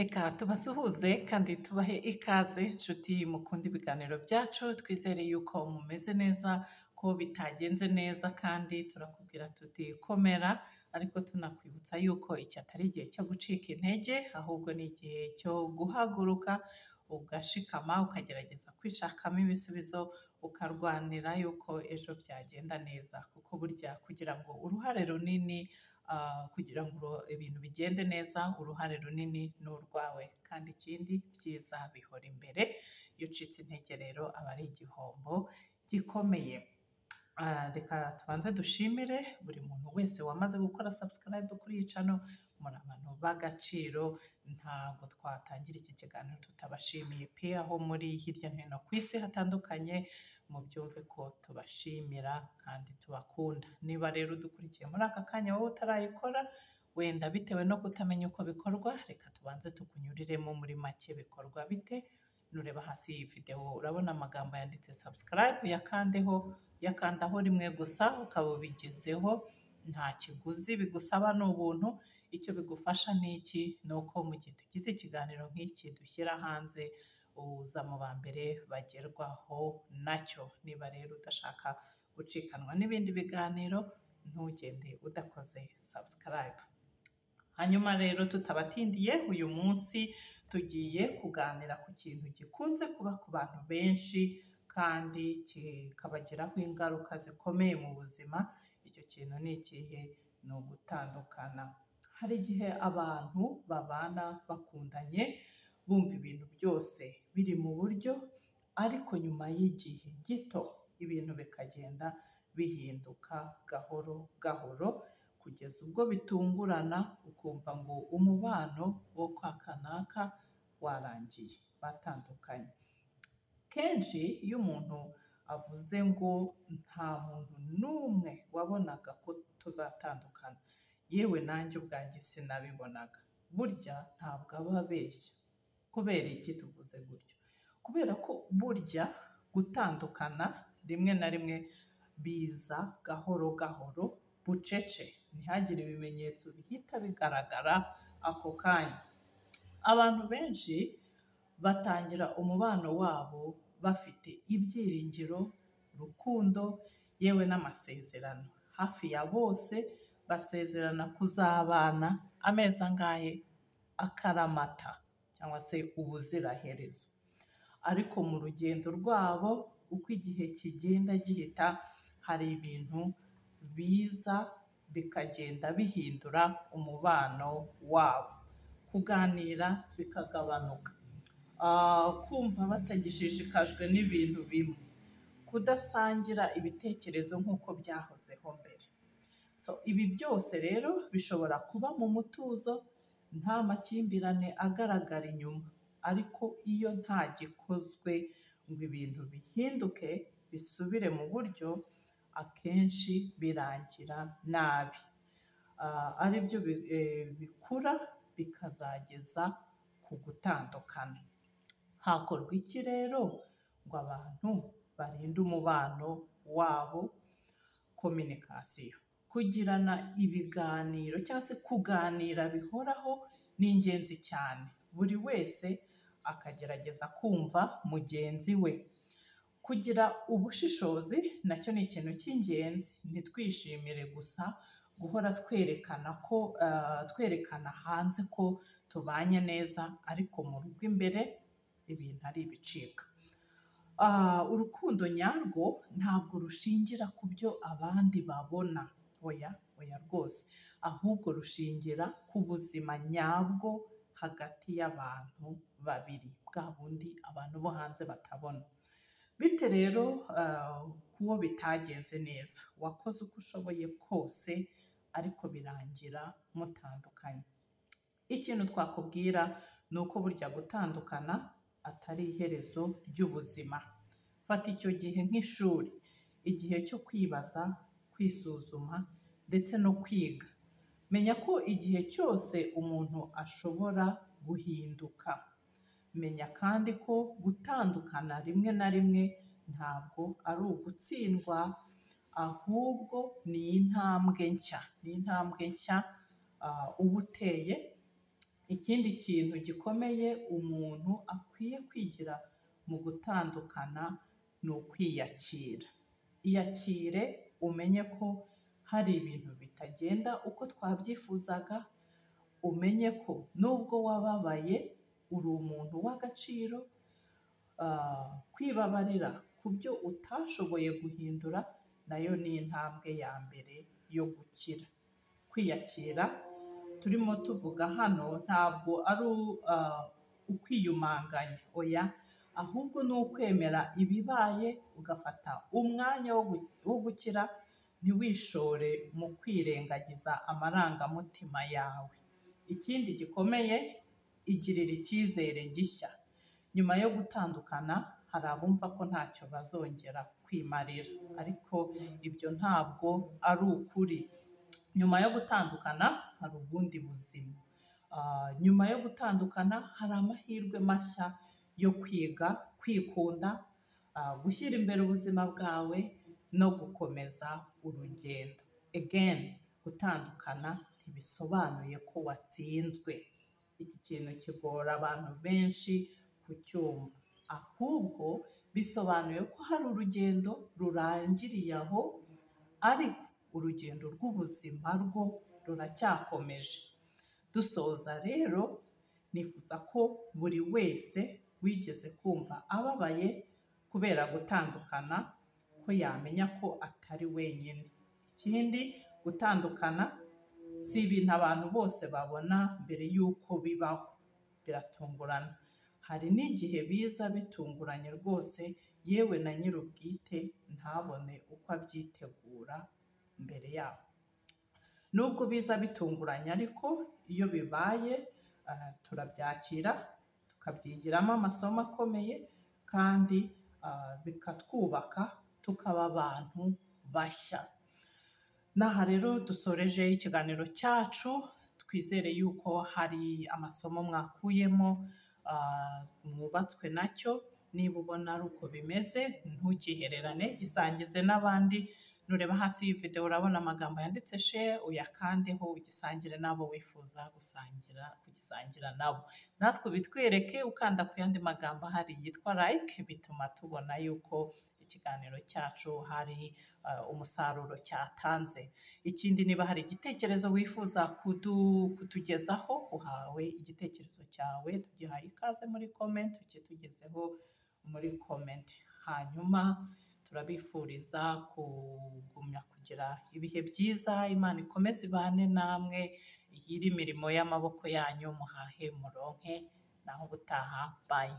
Reka tubasuhuze kandi tubahe ikaze nshuti mukunda ibiganiro byacu, twizere yuko mumeze neza, ko bitagenze neza kandi turakubwira tuti komera, ariko tunakwibutsa yuko iki atari igihe cyo gucika intege, ahubwo ni igihe cyo guhaguruka ugashikama, ukagerageza kwishakamo ibisubizo, ukarwanira yuko ejo byagenda neza, kuko burya kugira ngo uruhare runini kugira ngo ibintu bigende neza, uruhare runini ni urwawe, kandi ikindi byiza bihora imbere, iyo ucitse intege rero aba ari igihombo gikomeye. Reka tubanze dushimire buri muntu wese wamaze gukora subscribe kuri iyi channel, muri abantu b'agaciro, ntabwo twatangira iki kiganiro tutabashimiye pe, aho muri hirya no hino ku isi hatandukanye, mubyumve ko tubashimira kandi tubakunda. Niba rero udukurikiye muri aka kanya wowe utarayikora, wenda bitewe no kutamenya uko bikorwa, reka tubanze tukunyuriremo muri make bikorwa bite. Nureba hasi iyi video urabona amagambo yanditse subscribe, yakandeho, yakandaho rimwe gusa ukaba ubigezeho, nta kiguzi bigusaba, ni ubuntu. Icyo bigufasha ni iki? Ni uko mu gihe tugize ikiganiro nk'iki dushyira hanze, uza mu ba mbere bagerwaho nacyo. Niba rero udashaka gucikanwa n'ibindi biganiro, ntugende udakoze subscribe. Hanyuma rero tutabatindiye, uyu munsi tugiye kuganira ku kintu gikunze kuba ku bantu benshi kandi kikabagiraho ingaruka zikomeye mu buzima. Icyo kintu ni ikihe? Ni ugutandukana. Hari igihe abantu babana bakundanye, bumva ibintu byose biri mu buryo, ariko nyuma y'igihe gito ibintu bikagenda bihinduka gahoro gahoro, kugeza ubwo bitungurana ukumva ngo umubano wo kwa kanaka warangiye, batandukanye. Kenshi iyo umuntu avuze ngo nta muntu n'umwe wabonaga ko tuzatandukana, yewe nanjye ubwanjye sinabibonaga, burya ntabwo aba abeshya. Kubera iki tuvuze gutyo? Kubera ko burya gutandukana rimwe na rimwe biza gahoro gahoro, bucece, ntihagire ibimenyetso bihita bigaragara ako kanya. Abantu benshi batangira umubano wabo bafite ibyiringiro, urukundo, yewe n'amasezerano. Hafi ya bose basezerana kuzabana amezi angahe akaramata cyangwa se ubuziraherezo. Ariko mu rugendo rwabo, uko igihe kigenda gihita, hari ibintu biza bikagenda bihindura umubano wabo, kuganira bikagabanuka, kumva batagishishikajwe n'ibintu bimwe, kudasangira ibitekerezo nk'uko byahozeho mbere. So ibi byose rero bishobora kuba mu mutuzo, nta makimbirane agaragara inyuma, ariko iyo nta gikozwe ngo ibintu bihinduke bisubire mu buryo, akenshi birangira nabi, aribyo bikura bikazageza ku gutandukana. Hakorwa iki rero ngo abantu barinde umubano wabo? Communication, kugirana ibiganiro cyangwa se kuganira bihoraho ni ingenzi cyane, buri wese akagerageza kumva mugenzi we. Kugira ubushishozi nacyo ni ikintu cy'ingenzi, ntitwishimire gusa guhora twerekana ko twerekana hanze ko tubanye neza, ariko mu rugo imbere ibintu ari ibicika. Urukundo nyarwo ntabwo rushingira ku byo abandi babona, oya oya rwose, ahubwo rushingira ku buzima nyabwo hagati y'abantu babiri, bwa bundi abantu bo hanze batabona. Bite rero kuwo bitagenze neza, wakoze uko ushoboye kose ariko birangira mutandukanye. Ikintu twakubwira ni uko burya gutandukana atari iherezo ry'ubuzima. Fata icyo gihe nk'ishuri, igihe cyo kwibaza, kwisuzuma ndetse no kwiga. Menya ko igihe cyose umuntu ashobora guhinduka. Menya kandi ko gutandukana rimwe na rimwe ntabwo ari ugutsindwa, ahubwo ni intambwe nshya, ni intambwe nshya uba uteye Ikindi kintu gikomeye umuntu akwiye kwigira mu gutandukana ni ukwiyakira. Iyakire, umenye ko hari ibintu bitagenda uko twabyifuzaga, umenye ko nubwo wababaye uri umuntu w'agaciro. Kwibabarira ku byo utashoboye guhindura nayo ni intambwe ya mbere yo gukira. Kwiyakira turimo tuvuga hano ntabwo ari ukwiyumanganya, oya, ahubwo ni ukwemera ibibaye, ugafata umwanya wo gukira, ntiwishore mu kwirengagiza amarangamutima yawe. Ikindi gikomeye, igirira icyizere gishya. Nyuma yo gutandukana hari abumva ko ntacyo bazongera kwimarira, ariko ibyo ntabwo ari ukuri. Nyuma yo gutandukana hari ubundi buzima. Nyuma yo gutandukana hari amahirwe mashya yo kwiga, kwikunda, gushyira imbere ubuzima bwawe no gukomeza urugendo. Again, gutandukana ntibisobanuye ko watsinzwe. Iki kintu kigora abantu benshi kucyumva, ahubwo bisobanuye ko hari urugendo rurangiriye aho, ariko urugendo rw'ubuzima rwo ruracyakomeje. Dusoza rero, nifuza ko buri wese wigeze kumva ababaye kubera gutandukana ko yamenya ko atari wenyine. Ikindi, gutandukana si ibintu abantu bose babona mbere y'uko bibaho, biratungurana. Hari n'igihe biza bitunguranye rwose, yewe na nyir'ubwite ntabone uko abyitegura mbere yaho. Nubwo biza bitunguranye ariko iyo bibaye turabyakira, tukabyigiramo amasomo akomeye, kandi bikatwubaka tukaba abantu bashya. N'aha rero dusoreje ikiganiro cyacu, twizere yuko hari amasomo mwakuyemo, mwubatswe nacyo. Niba ubona ari uko bimeze, ntukihererane, gisangize n'abandi. Nureba hasi y'iyi video urabona amagambo yanditse share, uyakandeho ugisangire n'abo wifuza kugisangira nabo. Natwe bitwereke ukanda ku yandi magambo ahari yitwa like, bituma tubona yuko ikiganiro cyacu hari umusaruro cyatanze. Ikindi, niba hari igitekerezo wifuza kutugezaho, uhawe igitekerezo cyawe, tugihaye ikaze muri comment, ukitugezeho muri comment. Hanyuma turabifuriza kugumya kugira ibihe byiza, Imana ikomeze ibane namwe, ihire imirimo y'amaboko yanyu, muhahe muronke. Naho ubutaha, bye.